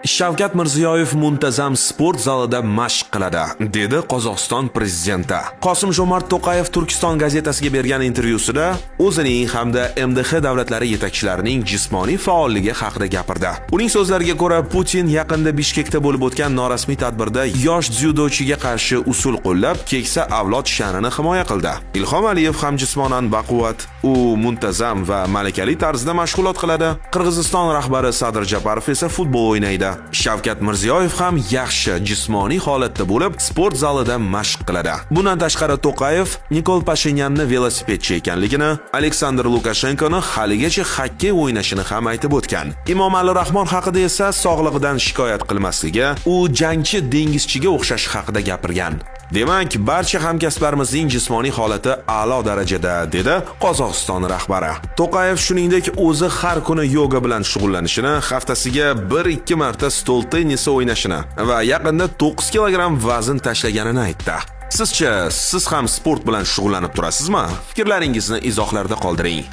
Shavkat Mirziyoyev muntazam sport zalida mashq qiladi, dedi Qozog'iston prezidenti. Qosim Jomart To'qayev Turkiston gazetasiga bergan intervyusida o'zining hamda MDH davlatlari yetakchilarining jismoniy faolligi haqida gapirdi. Uning so'zlariga ko'ra, Putin yaqinda Bishkekda bo'lib o'tgan norasmiy tadbirda yosh dzyudochiga qarshi usul qo'llab, keksa avlod sha'nini himoya qildi. Ilhom Aliyev ham jismonan baquvvat, u muntazam va malakali tarzda mashg'ulot qiladi. Qirg'iziston rahbari Sadir Japarov esa futbol o'ynaydi. Shavkat Mirziyoyev ham yaxshi jismoniy holatda bo'lib, sport zalida mashq qiladi. Bundan tashqari, To'qayev Nikol Pashinyanni velosipedchi ekanligini, Aleksandr Lukashenkoni haligacha xokkey o'ynashini ham aytib o'tgan. Imomali Rahmon haqida esa sog'lig'idan shikoyat qilmasligi, u jangchi dengizchiga o'xshashi haqida gapirgan. Demak, barcha hamkasblarimizning jismoniy holati a'lo darajada, dedi Qozog'iston rahbari. To'qayev shuningdek o'zi har kuni yoga bilan shug'ullanishini, haftasiga 1-2 marta stol tennisi o'ynashini va yaqinda 9 kilogramm vazn tashlaganini aytdi. Sizcha, siz ham sport bilan shug'ullanib turasizmi? Fikrlaringizni izohlarda qoldiring.